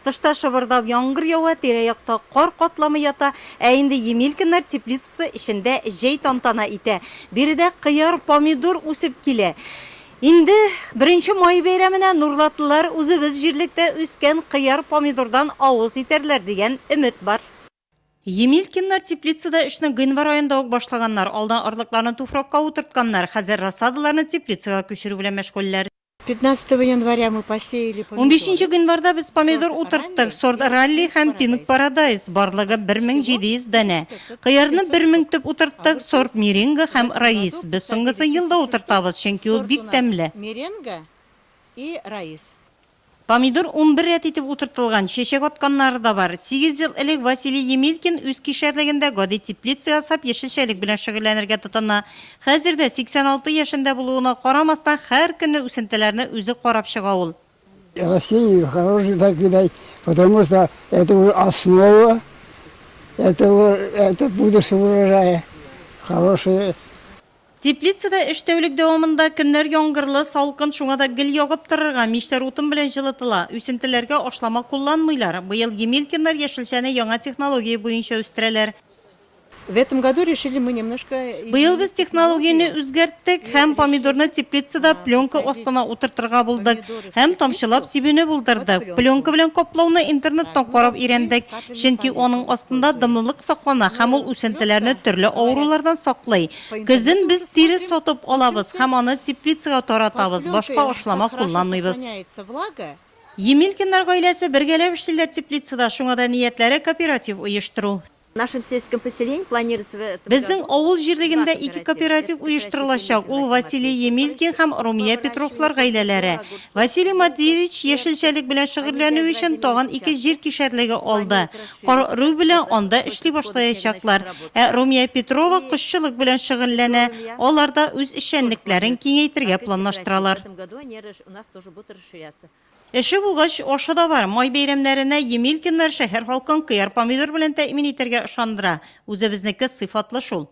Тышта шыбырдап яңгыр ява, тирә-якта кар катламы ята, ә инде Емелькиннар теплицасы эчендә җәй тантана итә. Биредә кыяр, помидор үсеп килә. Инде Беренче май бәйрәменә нурлатлылар үзебез җирлектә үскән кыяр, помидордан авыз итәрләр дигән өмет бар. Емелькиннар теплицада эшне гыйнвар аенда ук башлаганнар. Алдан орлыкларны туфракка утыртканнар, хәзер рассадаларны теплицага күчерү белән мәшгульләр. Пятнадцатого января мы посеяли помидоры. Унбишенче гыйнварда без помидор утырттык, сорт Ралли һәм Пинк Парадайз, барлыгы 1700 данә. Кыярны 1000 төп утырттык, сорт Меренга һәм Раис. Без соңгысын ел да утыртабыз, чөнки ул бик тәмле. Меренга и Раис. Помидор 11 рәт итеп утыртылган, чәчәк атканнары да бар. Сигез ел элек Василий Емелькин үз кишәрлегендә гади теплица ясап, яшелчәлек белән шөгыльләнергә тотына. Хәзер дә, 86 яшендә булуына карамастан, һәр көнне үсентеләрне үзе карап чыга ул. Растения хорошие так видать, потому что это уже основа, это, это будущего урожая, хорошие. Теплицада эш тәүлек дәвамында, көннәр яңгырлы, салкын, шуңа да гел ягып торырга, мичләр утын белән җылытыла, үсентеләргә ашлама кулланмыйлар. Быел Емелькиннар яшелчәне яңа технология буенча үстерәләр. В этом году решили мы немножко Быел без технологияне үзгәрттек һәм помидорны теплицада пленка астына утыртырга булдык һәм тамчылап сибүне булдырдык. Пленка белән каплауны интернеттан карап өйрәндек, чөнки аның астында дымлылык саклана һәм ул үсентеләрне төрле авырулардан саклый. Көзен без тире сатып алабыз һәм аны теплицага таратабыз, башка ашлама кулланмыйбыз. Емелькиннар гаиләсе бергәләп эшлиләр теплицада, шуңа да ниятләре кооператив оештыру. В нашем сельском поселении планируется в этом Безнең году авыл два җирлегендә ике кооператива. кооператив Это кооператив оештырылачак, имени ул Василия Василий Матвеевича Емелькин һәм по Румия Петровлар выращиванию гаиләләре. помидора, огурцов, Василий лука, Матвеевич перца. яшелчәлек белән Они за шөгыльләнү два өчен земельных тагын ике җир участка кишәрлеге алды. планируют расшириться Кару белән до анда эшли после схода снега начнут башлаячаклар. работать. Ә Румия Петрова И кошчылык белән шөгыльләнә, Петрова Румия алар да үз тоже эшчәнлекләрен планирует киңәйтергә открыть кооператив. В планлаштыралар. этом году они у нас тоже будут расширяться. Эше булгач, ашы да бар. Май бәйрәмнәренә Емелькиннар шәһәр халкын кыяр-помидор белән тәэмин итәргә ышандыра. Үзебезнеке сыйфатлы шул.